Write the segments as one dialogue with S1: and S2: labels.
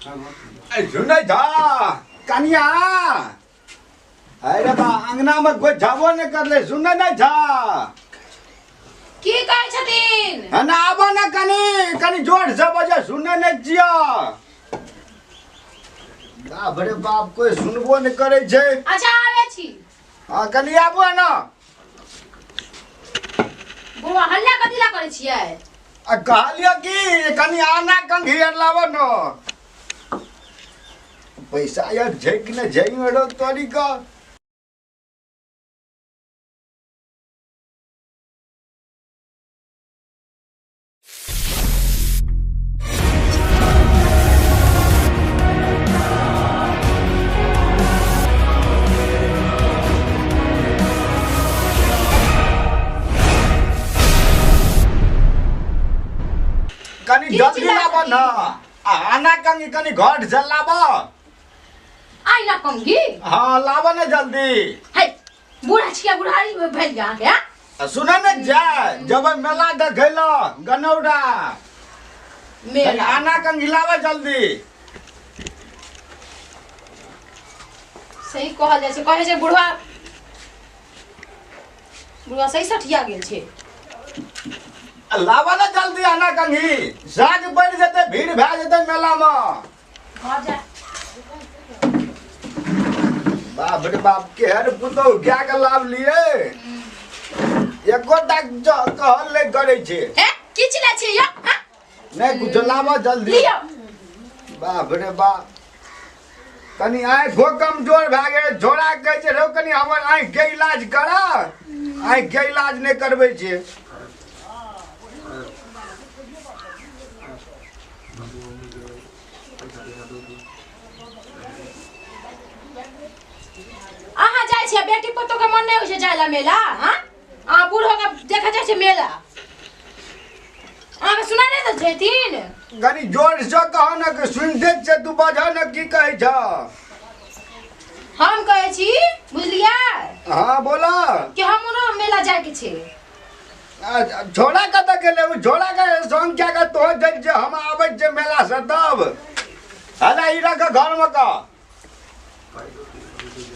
S1: सुनै छ कनिया अरे बा अंगना में कोई जाबो नहीं करले सुनै नहीं छ
S2: की कहै छथिन
S1: हना आबो ने कनी कनी जोर से बजे सुनै नहीं छियो बाप रे बाप कोई सुनबो नहीं करै छै
S2: अच्छा आबै छी
S1: हाँ कनी आबो ने
S2: बौआ हल्ला कथी ला करै छियै
S1: आ कहलियो कि कनी आना कंघी आर लाबो न पैसा यार छै कि नहि छै मेरो तोरी का कनी
S2: की
S1: जल्दी
S2: चिल्ला
S1: लाबो न आ आना कंगी कनी घर से लाबो
S2: आइ ना कंगी
S1: हाँ लाबो न जल्दी
S2: है बूढ़ा छियै बुढ़ारी भेल गेल अहाँके आँ?
S1: आ सुन न जाय जब मेला देखै ल गनौरा कनी
S2: मेला
S1: आना कंगी लाबो जल्दी
S2: सही कहल जाइ छै कहै छै बुढ़वा बुढ़वा सही सठिया गेल छै
S1: आ लाबो न जल्दी आना कंगी साँझ पड़ि जेतै भीड़ भए जेतै मेलामे
S2: घर जा
S1: बाप रे बाप केहन पुतहु गाय के लाभ लिए एकोटा कहल नहि करै छै
S2: हे की चिल्ला छियै यौ हाँ?
S1: नहि कुछो लाबऽ जल्दी
S2: लियौ
S1: बाप रे बाप कनि आँखिो कमजोर भए गेल झोरा कहै छै रौ कनि हमर आँखिके इलाज कर आँखिके इलाज नहि करबै छै
S2: अहाँ जाइ छियै बेटी पुतोह के मन नहि होइ छै जाइ लए मेला हाँ अहाँ बूढ़ हो के देखै जाइ छै मेला अहाँके सुनाइ नहि दै छथिन
S1: कनि जोरसँ कह ने कि सुनिते छै तू बजह ने की कहै छ
S2: हम कहै छी बुझलियै
S1: हाँ बोला
S2: कि हमरो मेला जायके छै
S1: झोरा कतऽ गेलै ओ झोरा के संग क्या के तोहर जाइ छै हम आबै छियै मेला से तब हला ई रख घर में का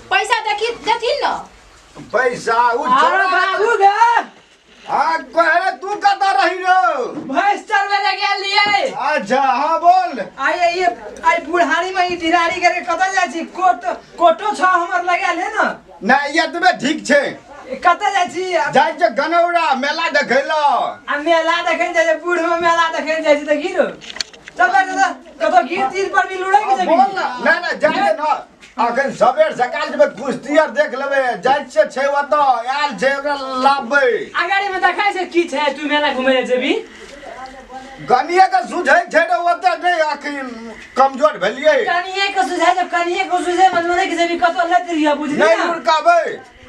S2: पैसा देखी देथिन न
S1: पैसा उ
S3: अरे
S1: झोरा
S3: बाबू गे
S1: हाँ कहे तू कतऽ रही रो
S3: भैंस चरबै लए गेल रहियै
S1: अच्छा हाँ बोल
S3: आइ ये आइ बुढ़ारी में ई ढिरारी करके कतऽ जाइ छी कोट कोटो छ हमर लगायल है न
S1: नहि एतबे ठीक छै
S3: कतऽ जाइ छी आ
S1: जाइ छै गनौरा मेला देखै लए
S3: आ मेला देखै जाइ छै बूढ़ में मेला देखै जाइ छै तऽ गिरो चल चल चल कतौ गिर तीर पर भी लुढ़क
S1: बोल
S3: जेबी
S1: न नहि नहि जाइ दे न अखन सबेर सकाल जेबै कुश्ती आर देख लेबै जाइ छियै छै ओतऽ आयल छै ओकरा लाबबै
S3: अगाड़ी में देखै छै की छै तू मेला घुमै लए जेबी
S1: गनिए के सुझै छै ने ओते नहि अखन कमजोर भेलियै
S3: कनिए के सुझाइ जब कनिए के सुझाइ में लुढ़क जेबी कतौ लैत रहिया बुझली
S1: नहि
S3: ना
S1: लुढ़कबै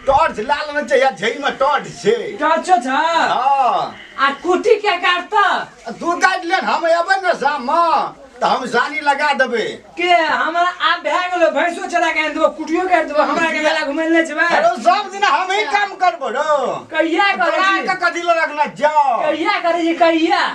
S1: टॉर्च लए लेने छै या झेई में टॉर्च छै
S3: टॉर्चो छ
S1: हँ
S3: आ कुटी के काटत
S1: तू काटि ले हम एबै ने शाममे तऽ हम सानी लगा देबै
S3: के हमरा आब भए गेलो भैंसो चरा के आनि देबो कुटियो काटि देबो हमरा के मेला घुमै ले जेबै
S1: अरे सब दिन हम ही काम करबो रो
S3: कहिया करै
S1: तोरा
S3: छी
S1: के कथी लए रखना जाओ
S3: कहिया करै छी कहिया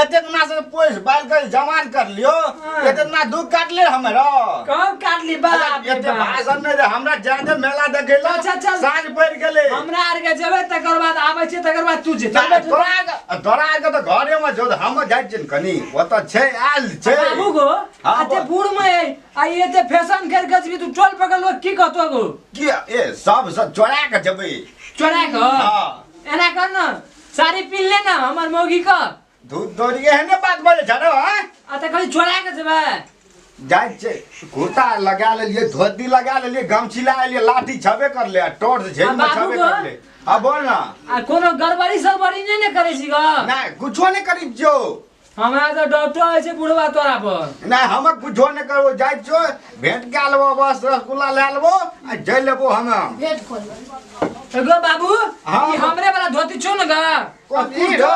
S1: एतेक ना से पोस बाल के जवान कर लियो
S3: हाँ।
S1: एतेक ना दुख काट ले हमरो
S3: कब काटली बाप रे
S1: एते
S3: बाप।
S1: भाषण नहीं दे हमरा जादे मेला देखे ला
S3: अच्छा, चल।
S1: साँझ पड़ गेले
S3: हमरा आर के जेबै तकर बाद आबै छियै तकर बाद तू जे चल बैठ
S1: तोरा के तोरा के तऽ घरे में जो हम जाइ छियन कनी ओतऽ छै आयल छै
S3: बाबू गो
S1: हाँ,
S3: एते
S1: बोल।
S3: बूढ़ में है आ ई एते फैशन कर के जेबी तू टोल पकड़ लोग की कहतो गो
S1: की ए सब से चोरा के जेबै
S3: चोरा के
S1: हाँ
S3: एना कर न साड़ी पिन ले ना हमर मौगी के
S1: दूध दौड़ी एहने बात बोले छ रे हाँ
S3: आ त खाली चोरा के जेबै
S1: जाइ छै कुर्ता लगा लेलियै धोती लगा लेलियै गमछी लगा लेलियै लाठी छबे करले आ टॉर्च
S3: आ
S1: झेल में
S3: बाबू
S1: छबे
S3: गो?
S1: करले आ बोल ना
S3: आ कोनो गड़बड़ी सड़बड़ी नहि ने करै छी ग
S1: नहीं कुछो नहीं करी जो
S3: हमरा तऽ डॉक्टर होइ छै बुढ़वा तोरा पर
S1: नहीं हम कुछो नहीं करबो जाइ छो भेंट कए लेबो बस रसगुल्ला ले लेबो आ जइ लेबो हम
S2: भेंट खोल
S3: गो बाबू
S1: हाँ।
S3: ई हमरे वाला धोती छौ ने ग
S1: कोन ई रौ?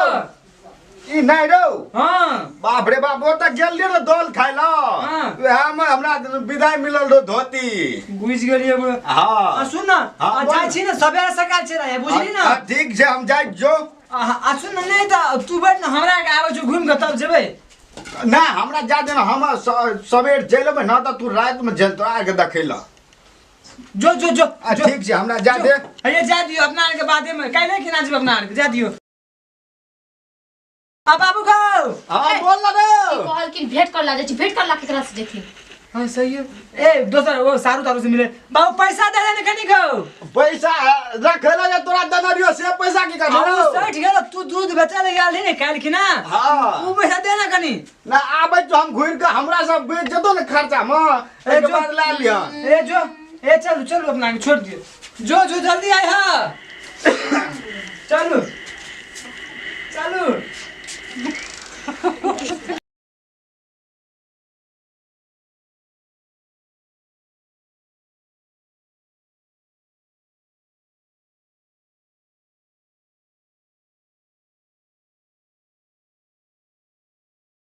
S1: ई नहीं रौ
S3: हाँ
S1: बाप रे बाप ओ तऽ गेल रहियै ने दल खाय ला
S3: हाँ।
S1: वएह में हमरा विदाई मिलल रहो धोती
S3: बुझि गेलियै बुढ़
S1: हाँ
S3: आ सुन न
S1: हाँ,
S3: आ
S1: बोल।
S3: जाइ छी ने सबेरे सकाल छै रे बुझली ने
S1: हाँ, ठीक छै हम जाइ जो
S3: आ सुन न नहि तऽ तू बैठ ने हमरा के आबै छौ घुमि कऽ तब जेबै
S1: ना हमरा जा देना, हम सवेर जैलबै ना तऽ तू रातिमे जल तोरा आके देखै लए।
S3: जो जो जो
S1: आ ठीक छै, हमरा जा दे।
S3: अरे जा दियो अपना आर के बादे में काल्हि खिना जेब अपना आर के, जा दियो। आ बाबू गो।
S1: हां बोल ना रे।
S2: कहलखिन भेंट कर ला जाइ छी, भेंट कर ला केकरा से जेथिन?
S3: हां सही है। ए दोसर वो सारू तारू से मिले। बाबू पैसा दे दे कनी गो।
S1: पैसा रखे ला जे तोरा देने रहियो से पैसा की करबो?
S3: आ, 60 गेल, तू दूध बेचे ले गेल ने काल्हि खिना।
S1: हां।
S3: ऊ पैसा दे ना कनी।
S1: ना आबै तो हम घुरि के हमरा सब बेच जेतो ने खर्चा में,
S3: ए,
S1: एहिके
S3: जो।
S1: बाद ला लिहन।
S3: ए जो, ए चलू चलू अपना के छोड़ दियो। जो जो जल्दी आइ हा। चलू चलू।